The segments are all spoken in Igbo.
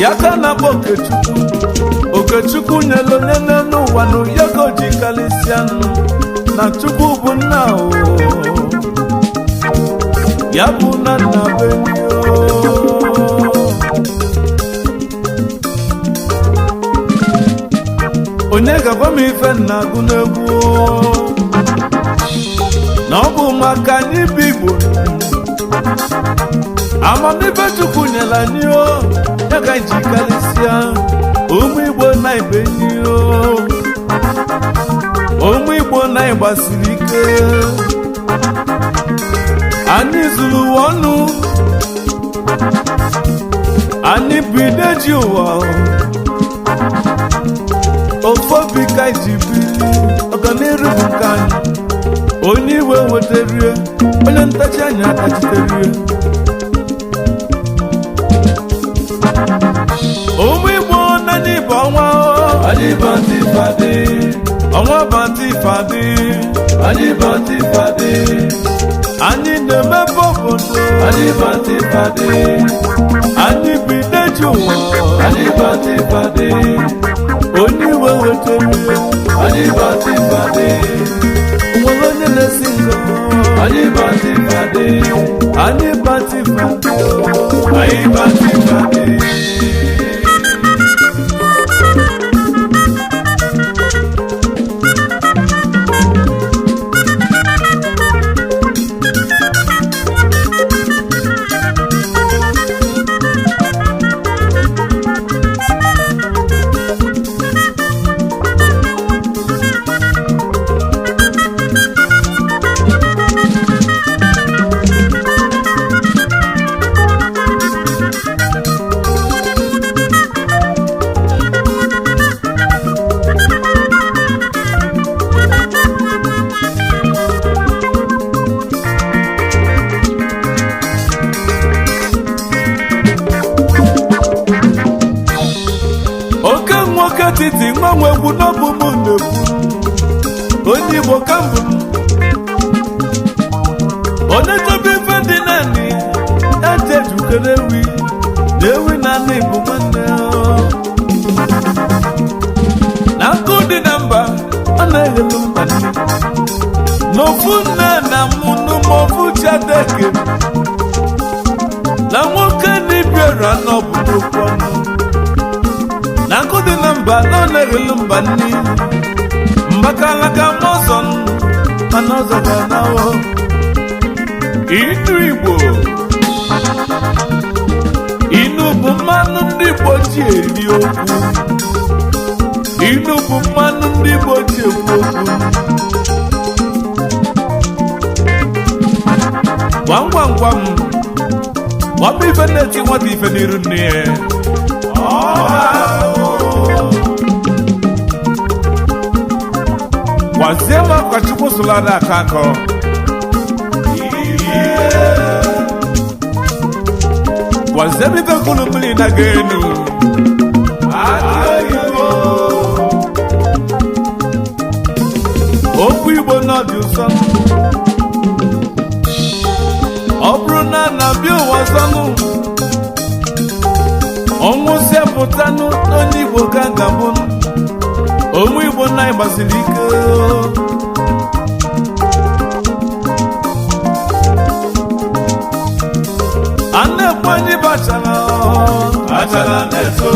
Ya ka na-akpọ Okechukwu. Okechukwu nyere onye n'elu ụwa nụ ya ka o ji kalịsịa nụ na Chukwu bụ nna o. Ya bụ na nna be enyi o. Onye ga-agwa m ife nna agụ n'egwu o? Na ọ bụ maka anyị bụ Igbo, amamife Chukwu nyere anyị o, ya ka anyị ji karịsịa ụmụ Igbo na ibe enyi o. Ụmụ Igbo na ịgbasiri ike, anyị zuru ụwa ọnụ, anyị bụ ide ji ụwa. Ofu obi ka anyị ji bili, ọganiru bụ nke anyị. Onye iwe nwetarie, onye ntachi anya atachiterie. Ụmụ Igbo na anyị bụ ọnwa o. Anyị bụ antifadị. Ọnwa bụ antifadị. Anyị bụ antifadị. Anyị na-emepe obodo. Anyị bụ antifadị. Anyị bụ ideji ụwa. Anyị bụ antifadị. Onye iwe nwetarie. Anyị bụ antifadị. Nwere onye na-esi ngọ. Anyị bụ antifadị. Anyị bụ antifadị. Anyị bụ antifadị. Oke nwoke titi nwanwe egwu n'ọbụ m na-ekwu, onye Igbo ka mbụ m. Onye chọba ife dị naanị ya jejukere ewi na ewi na anị bụ nwanne ọ. Na nkụ dị na mba ọ na-eghelu mba nne. N'ofu nne na mụ n'ụmụofu chiadeke na nwoke na ibiara n'ọbụ n'okwu ọnụ. Na nkụ dị na mba na ọ na-eghelu mba nni. Mbakalaka ma ọzọ nụ, mana ọzọ ga na o. Inu Igbo, inu bụ mmanụ ndị Igbo ji eri okwu. Inu bụ mmanụ ndị Igbo ji ekwu okwu. Gwam gwam gwam, gwam ife na-eti nwata ife n'iru nne ya. Gwazie m akwa Chukwu sụlara aka akọ. Gwazie m ife kulu mmiri na ga enu. Okwu Igbo nọ dị ụsọ. Ọ bụrụ na a na-abịa ụwa ọzọ nụ, ọnwụ sepụtanụ n'onye Igbo ka ga-abụ nụ. Onwe Igbo na anyị gbasiri ike. A na-ekwu anyị bachara. Achara na-eto.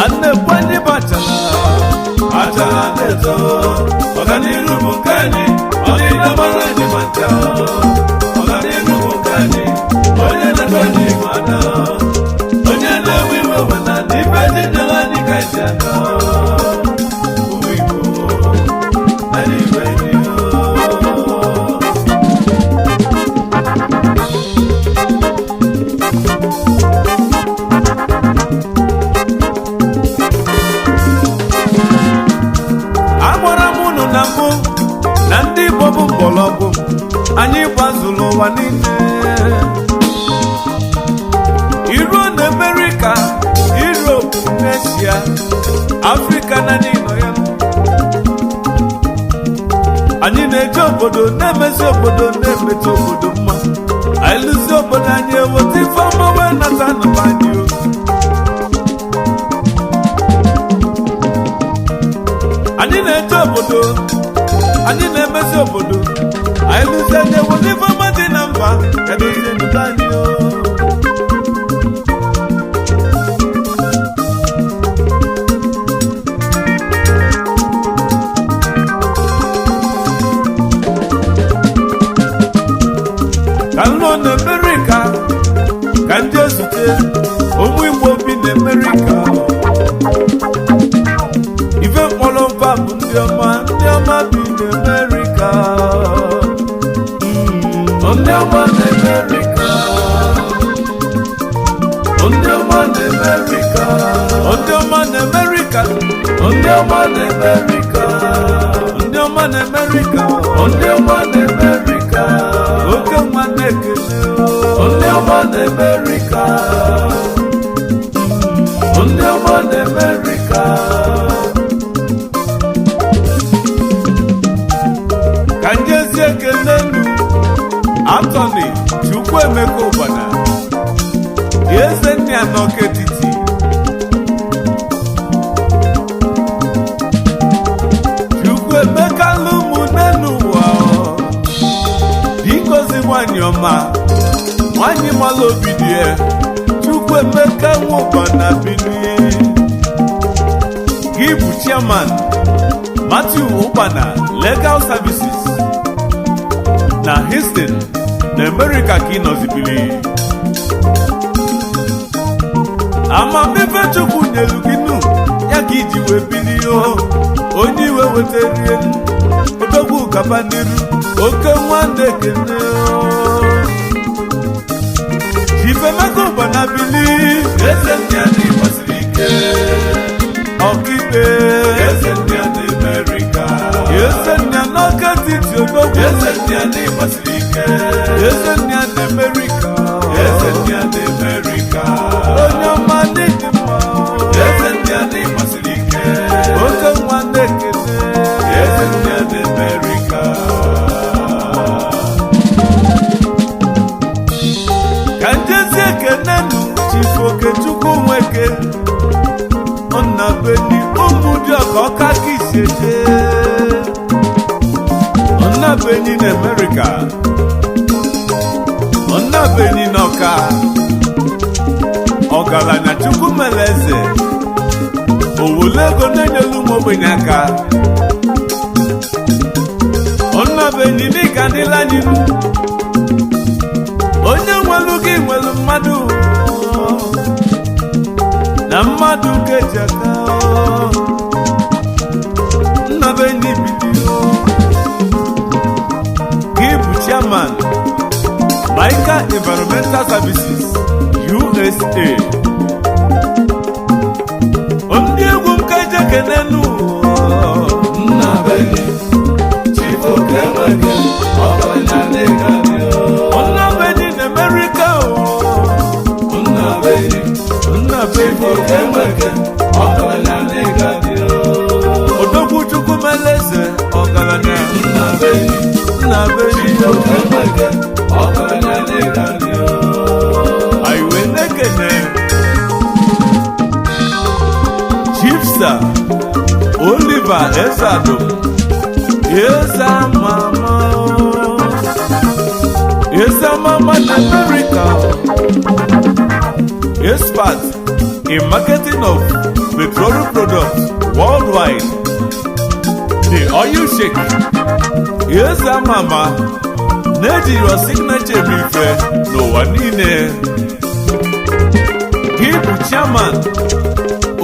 A na-ekwu anyị bachara. Achara na-eto. Ọganiru bụ nke anyị. Ọdịda mara anyị ma ncha. Ọganiru bụ nke anyị. Onye na-eto anyị ma na. Onye na-ewe iwe we na ndị ife ji nyere anyị ka anyị aga. Ụmụ Igbo, anyị bụ enyi o. Agwara m unu na mbụ na ndị Igbo bụ mgbọrọgwụ, anyị gbazuru ụwa niile. Iruo na Amerịka, Europe, Asia, Afrịka na n'ịnọ ya, anyị na-eje obodo, na-emezi obodo, na-emecha obodo mma. Anyị lụzi obodo anyị, eweta ife ọma wee nata nụba anyị o. obodo, anyị na-emezi obodo. Anyị lụzie, anyị ewere ife ọma dị na mba edozie ndụ anyị o. Ka m nọ na Amerịka ka ndị ezute ụmụ Igbo bi na Amerịka. Ife mkpọrọ mba bụ ndị ọma, ndị ọma bi na Amerịka. Ndị ọma na Amerịka, ndị ọma na Amerịka, Ndị ọma na Amerịka, ndị ọma na Amerịka, ndị ọma na Amerịka, ndị ọma na Amerịka, oke nwa na-ekele. Ndị ọma na Amerịka, ndị ọma na Amerịka. Ka ndị ezi ekele nu Anthony Chukwuemeka Ụbana, eze nne anọka etiti. Chukwuemeka lụmụnne n'ụwa, dịgozi nwanyị ọma, nwanyị mara obi dị ya. Chukwuemeka Nwụbana, bili gị bụ chairman Matthew Ụkpana Legal Services na Houston na America ka ị nọzibili. Amamife Chukwu nyelu gị nụ ya ka iji wee bilie o. Onye iwe wetarie odogwu, gaba n'iru, oke nwanne, ekene o. Chifemeka Ụbana, bili. Eze ndị a na-agbasiri ike. Ọkaikpe. Eze ndị a na Amerịka. Eze nna n'oke etiti, odogwu. Eze ndị a na-agbasiri ike. Eze nna na Amerịka. Eze ndị a na Amerịka. Onye ọma n'ịdị mma. Eze ndị a na-agbasiri ike. Oke nwa na-ekele. Eze ndị a na Amerịka. Ka njezi ekene nụ Chifu Okechukwu Nweke Nnabeni, ụmụ dị ọka ọka ka isi eje. Nnabeni na Amerịka, Nnabeni na Ọka, ọgaranya Chukwu mere eze, owule ego na-enyelu ụmụ ogbenye aka. Nnabeni, n'ịga adịla anyị nụ. Onye nwelu gị nwelu mmadụ, na mmadụ keji aka. Nnabeni, bidio. Gị bụ chairman Mica Environmental Services USA. Ndị egwu m ka eje kenenu. Nnabeni, Chief Okemeke, ọgaranya n'ịga dị o. Nnabeni na Amerịka o. Nnabeni, Chief Nnabeni. Okemeke, ọgaranya n'ịga dị o. Odogwu Chukwu meleze, ọgaranya. Nnabeni, Nnabeni. Chief Okemeke, ọgaranya n'ịga dị o. Anyị wee na-ekene Chief Sir Oliver Ezeadum, Eze Amama, Eze Amama na America, expert in marketing of petroleum products worldwide, the oil sheik. Eze Amama na-eji your signature eme ife n'ụwa niile. Gị bụ chairman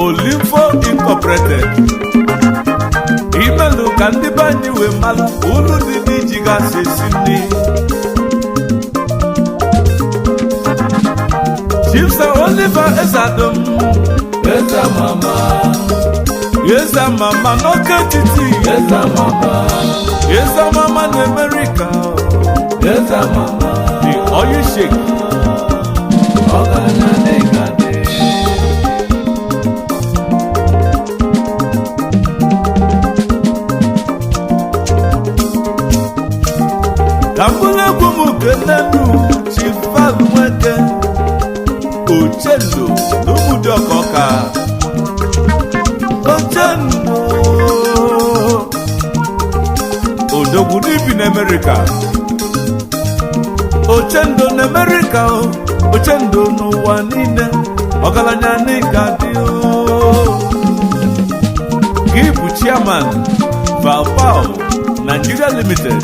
Olimfo Incorporated. Imelụ ka ndị be anyị wee malụ ulu dị n'iji gasị esi nri. Chief Sir Oliver Ezeadum. Eze Amama. Eze Amama n'oke etiti. Eze Amama. Eze Amama na Amerịka. Eze Amama. The oil sheik. Ọgaranya n'ịga dị. Ka mkpụrụ egwu m kenenu Chief Val Nweke Ochendo n'Ụmụdịọka Ọka. Ochendo, n'Amerika. Ochendo n'Amerika o, ochendo n'ụwa niile, ọgaranya n'ịga dị o. Gị bụ chairman Valpal Nigeria Limited.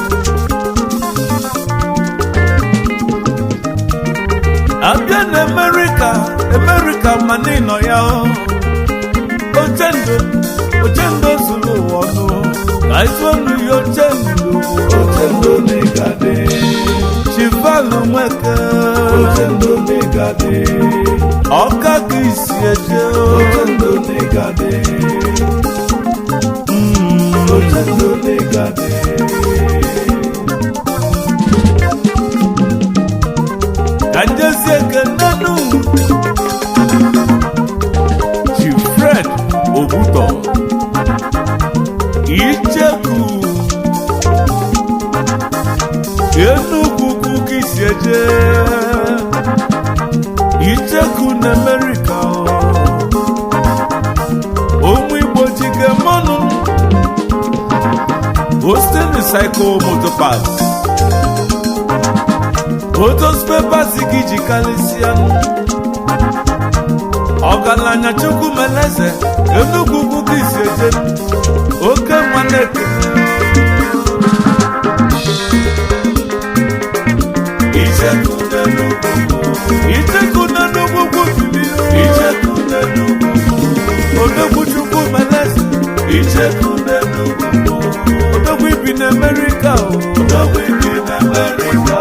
Abịa na Amerịka, Amerịka ma n'ịnọ ya o. Ochendo, ochendo zuru ụwa ọnụ, ka ịtụ ọnụ ya ochendo. Ochendo n'ịgadị. Chivalu Nweke. Ochendo n'ịgadị. Ọka ka isi eje o. Ochendo n'ịgadị. Ochendo n'ịgadị. Ka njezi ekenenu Chief Fred Obuto Icheku, Enugwu ukwu ka isi eje. Icheku na Amerịka, ụmụ Igbo jike mmanụ Austin Recycle Motor Parts, Otos Papers gị ji karịsịa. Ọgaranya Chukwu meleze, Enugwu ugwu ka isi eje, oke nwanne ekene. Icheku n'Enugwu. Icheku n'Enugwu ugwu bili. Icheku n'Enugwu. Odogwu Chukwu meleze. Icheku n'Enugwu. Odogwu ibi n'Amerika o. Odogwu ibi n'Amerika.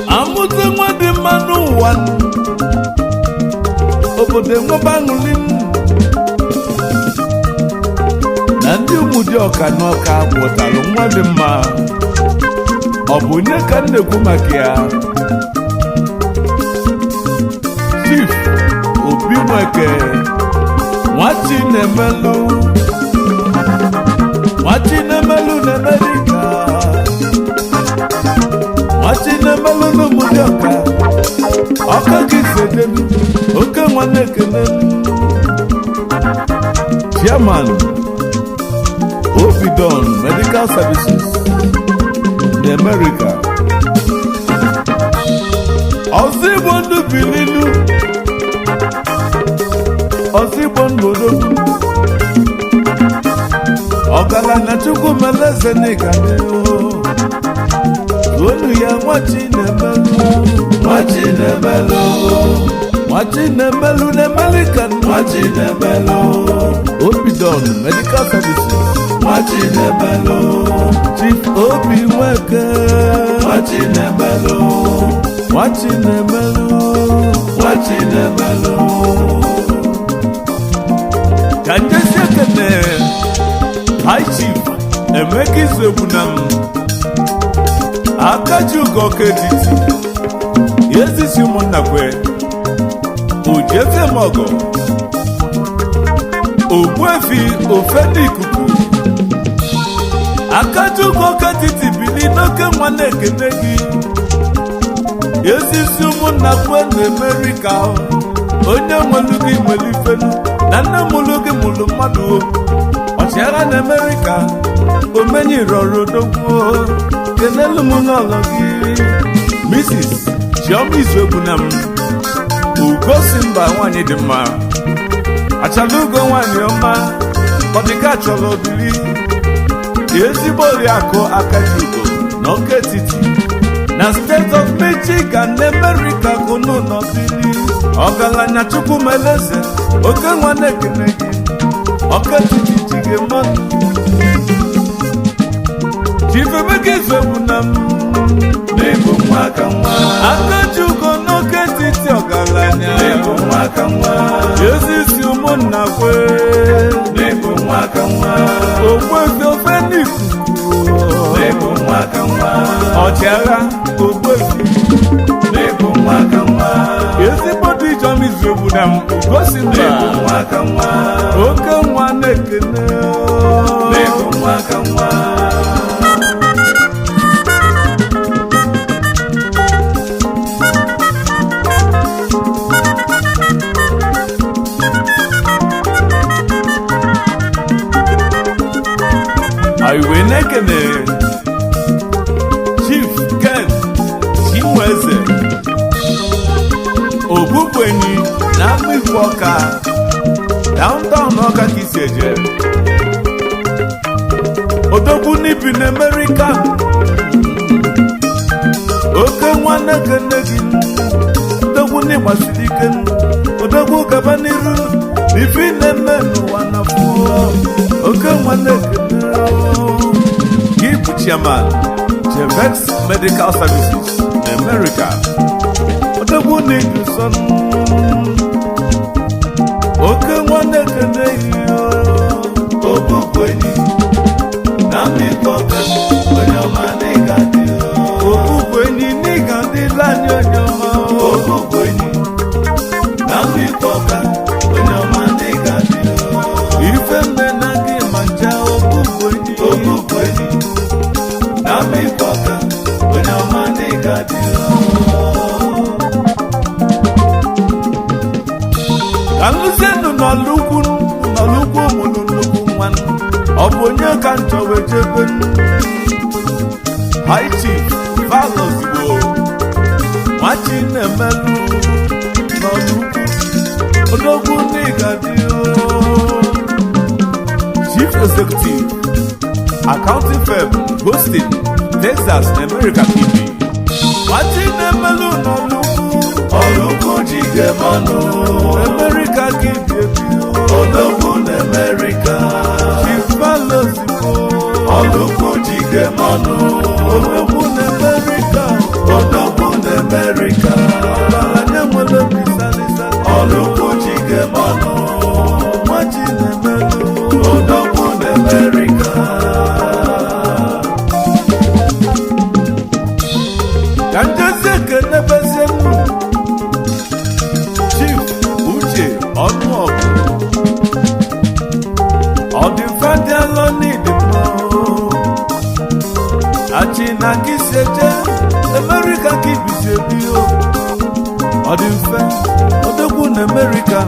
Amụta nwa dị mma n'ụwa, obodo enwebe aṅụli na ndị ụmụdị ọka n'ọka gwọtalụ nwa dị mma. Ọ bụ onye ka m na-ekwu maka ya? Chief Obi Nweke, nwachi na-emelụ, nwachi na-emelụ n'Amerika, nwachi na-emelụ n'ụmụdị ọka, ọka gị sedelu, oke nwanne ekene. Chairman Obidon Medical Services n'Amerika. Ọzọ Igbo ndụ bililu, ọzọ Igbo ndụ odogwu, ọgaranya Chukwu meleze n'ịga onu ya. Nwachi na-emelụ. Nwachi na-emelụ. Nwachi na-emelụ n'Amerika. Nwachi na-emelụ. Obidon Medical Services. Nwachi na-emelụ. Chief Obi Nweke. Nwachi na-emelụ. Nwachi na-emelụ. Nwachi na-emelụ. Ka njesi ekene High Chief Emeka Izuegbunam, Akaji Ugo Ọka Etiti, ezisi ụmụnna kwe Ojiefemọgọ, Ogbuefi ofe n'ikuku, Akaji Ugo Ọka Etiti, bili n'oke nwa na-ekene gị. Ezisi ụmụnna kwe na Amerịka, onye nwelu gị nwere ifelu na nne mụlụ gị mụlụ mmadụ o. Ọchịagha na Amerịka, omenye rọrọ odogwu, kenelu m n'ọlọ gị, Mrs. Chioma Izuegbunam, Ugosi mba nwanyị dị mma, achala ugo nwanyị ọma, ọdịka chọrọ obili, ezigbo oriakụ Akaji Ugo n'Ọka Etiti na State of Michigan na Amerịka kunu nọbili. Ọgaranya Chukwu meleze, oke nwa na-ekene gị. Ọka Etiti ji gị mmanụ. Chifemeka Izuegbunam, N'ịbụ nwa ka nwa. Akaji Ugo n'Ọka Etiti, ọgaranya. N'ịbụ nwa ka nwa. Ezisi ụmụnna kwe. N'ịbụ nwa ka nwa. Ogbuefi ofe n'ikuku. N'ịbụ nwa ka nwa. Ọchịagha Ogbuefi. N'ịbụ nwa ka nwa. Ezigbo dị Ijoma izu egwu na m gosi mba. N'ịbụ nwa ka nwa. Oke nwa na-ekene. N'ịbụ nwa ka nwa. Anyị wee na-ekene Chief Ken Chinweze Ogbukwenyi na Amikwu Ọka, downtown Ọka ka isi eje. Odogwu n'ibi na Amerịka. Oke nwa na-ekene gị. Odogwu n'ịgbasiri ike. Odogwu, gaba n'iru ife ị na-eme n'ụwa na pụọ. Oke nwa na-ekene gị bụ chairman Chevex Medical Services na America. Odogwu na ịdị oke nwa na-ekene gị. Ogbukwenyi na Amikwu Ọka, onye ọma n'ịga dị. Ogbukwenyi n'ịga dịla anyị, onye ọma. Ogbukwenyi na Amikwu Ọka, onye ọma n'ịga dị. Ife mme na gị ma ncha, Ogbukwenyi. Ogbukwenyi na Amikwu Ọka, onye ọma n'ịga dị. Ka nlụzienụ n'ọlụukwu, n'ọlụukwu mụrụ nnukwu nwa. Ọ bụ onye ka nchọ wee jebe? High Chief Valozigbo Nwachi na-emelụ n'ọlụukwu, odogwu n'ịga dị. Chief Executive, Accounting Firm, Houston, Texas, America TV. Nwachi na-emelụ n'ọlụukwu. Ọlụkwu jide mmanụ. America ka ibi ebi. Odogwu na Amerịka. Chief Valozigbo. Ọlụkwu jide mmanụ. Odogwu na America. Odogwu na Amerịka. Ọgaranya nwere obi salisali. Ọlụkwu jide mmanụ. Nwachi na-emelụ. Odogwu na Amerịka. Ka njezi ekene bezie nnu Chief Uche Ọnụọgụ Ọdịmfadịalọ n'ịdị mma. Achị na kisi eje Amerịka ka ibisi ebi o. Ọ dị mfe, odogwu na Amerịka.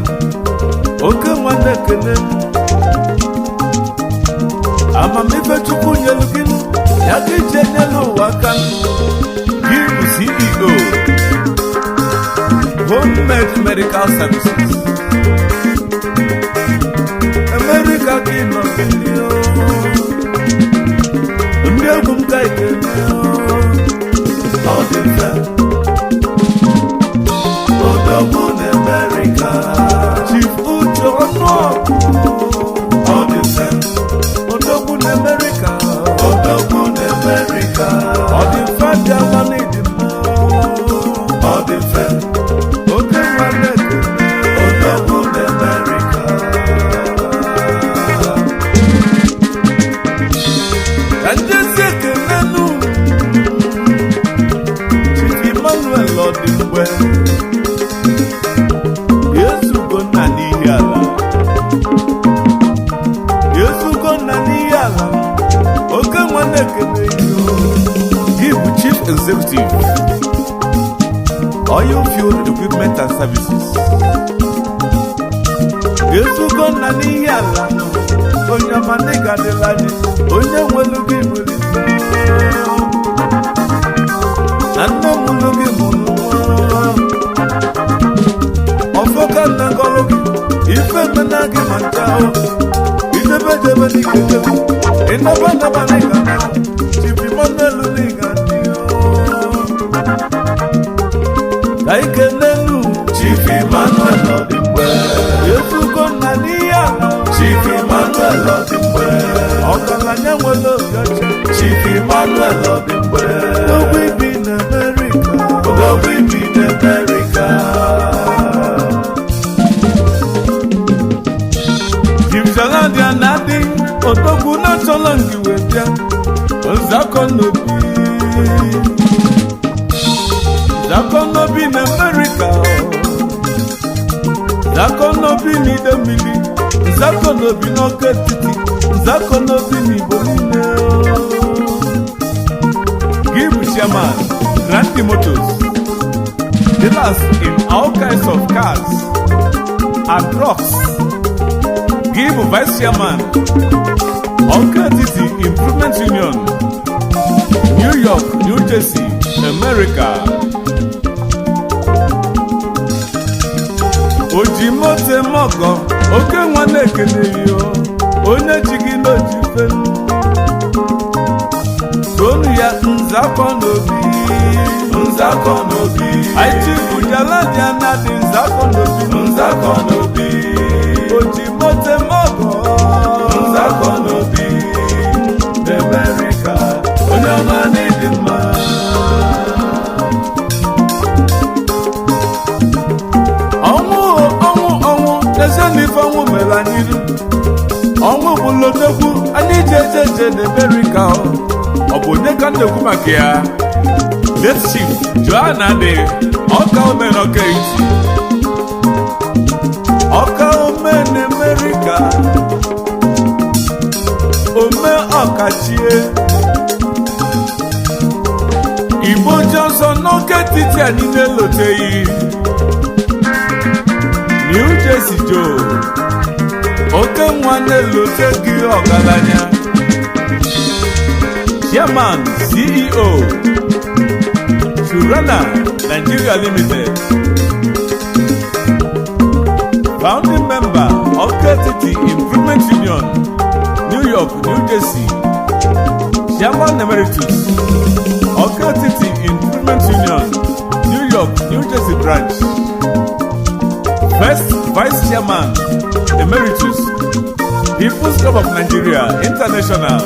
Oke nwanne, ekene. Amamife Chukwu nyelu gị ya ka iji enyelu ụwa aka. Gị bụ CEO, Homemade Medical Services, Amerịka ka ị nọ bili o. Ndị egwu m ka ikene. Ọ dị mfe. Odogwu na Amerịka. Chief Uche Ọnụọgụ. Ọ dị mfe. Odogwu na Amerịka. Odogwu na Amerịka. Ọ dị mfe dị ama n'ịdị mma. Ọ dị mfe. Oke nwanne ekene. Odogwu na Amerịka. Ka njezi ekenenu Chief Emmanuel Ọdịmgbe Yezugo nna n'ihi ala. Yezugo nna n'ihi ala. Oke nwanne, ekene gị bụ Chief Executive, Oil Field Equipment and Services. Yezugo nna n'ihi ala, onye ọma, n'ịga dịla anyị. Onye nwelu gị nwere ife. Na nne mụlụ gị mụrụ nwa ọfọka nna gọlụ gị ife mena gị ma ncha o. Idebe debe n'ike debe, ịnaba naba n'ịga na Chief Emmanuel n'ịga dị o. Ka ike n'elu. Chief Emmanuel Ọdịmgbe. Efugo nna n'ihe ala. Chief Emmanuel Ọdịmgbe. Ọgaranya nwere obi ọcha. Chief Emmanuel Ọdịmgbe. Ogbe ibi na Amerịka. Odogwu ibi na Amerịka. Chief Jaladia na-adị odogwu na Achọla ngị wee bịa. Nzakọ n'obi, nzakọ n'obi na Amerịka, nzakọ n'obi n'Idemmili, nzakọ n'obi n'Ọka Etiti, nzakọ n'obi n'Igbo niile. Gị bụ chairman, Grandi Motors, dealers in all kinds of cars and trucks. Gị bụ vice chairman, Ọka Etiti Improvement Union, New York, New Jersey, America. Oji moto eme ọgọ, oke nwa na-ekene yo. Onye ji gị n'oji fenu tonu ya. Nzakọ n'obi. Nzakọ n'obi. Anyị bujala dị anadị. Nzakọ n'obi. Nzakọ n'obi. Oji moto eme ọgọ. Nzakọ n'obi n'Amerịka, onye ọma n'ịdị mma. Ọnwụ, ọnwụ, ọnwụ! N'ezie na ife ọnwụ mere anyị iru. Ọnwụ bụlụ odogwu anyị ji eje eje n'Amerịka. Ọ bụ onye ka m na-ekwu maka ya? Late Chief Joan Adị, ọka ome n'Ọka Etiti, ọka ome n'Amerịka, ome ọkachie Igbo ji ọzọ n'Ọka Etiti anyị na-eloteghị. New Jersey Joe, oke nwa na-elote gị. Ọgaranya, chairman, CEO, Surana Nigeria Limited, founding member, Ọka Etiti Improvement Union, New York, New Jersey, chairman emeritus, Ọka Etiti Improvement Union, New York, New Jersey branch, first vice chairman emeritus, People's Club of Nigeria International,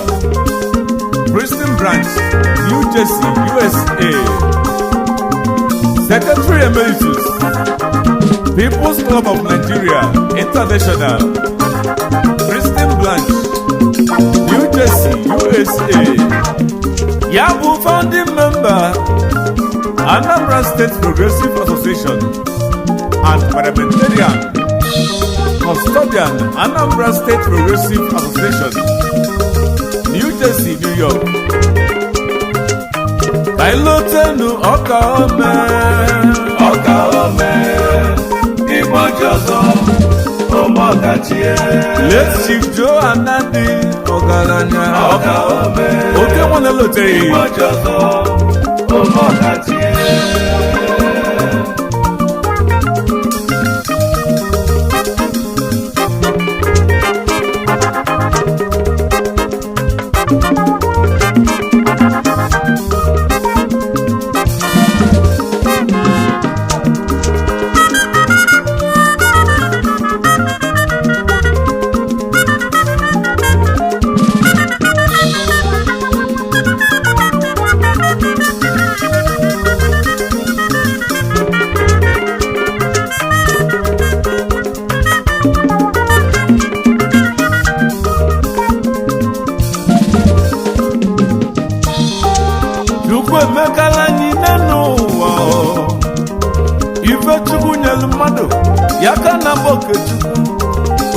Princeton branch, New Jersey, USA, secretary emeritus, People's Club of Nigeria International, Princeton branch, New Jersey, USA. Ya bụ founding member, Anambra State Progressive Association, and parliamentarian custodian, Anambra State Progressive Association, New Jersey, New York. Kailotenu ọka ome. Ọka ome, Igbo ji ọzọ, ụmụ ọkachie. Late Chief Joe Anadi, ọgaranya. Ọka ome. Oke nwanne loteghị. Igbo ji ọzọ, ụmụ ọkachie. Chukwu emekala anyị n'ụwa o. Ife Chukwu nyelu mmadụ ya ka na mba. Okechukwu,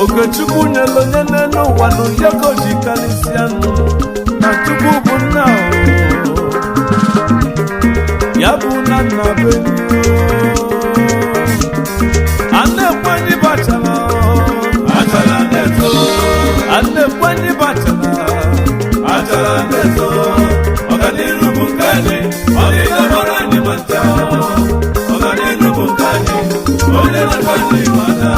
Okechukwu nyelu onye n'elu ụwa nụ ya ka o ji karịsịa nụ na Chukwu bụ nna o. Ya bụ na nna be a na-ekwenye bachara. Achala na-eto. A na-ekwenye bachara. Achala na-eto, ọganiru bụ nke anyị, ọdịda mara anyị ma ncha. Ọganiru bụ nke anyị, onye na-achọ anyị ma na.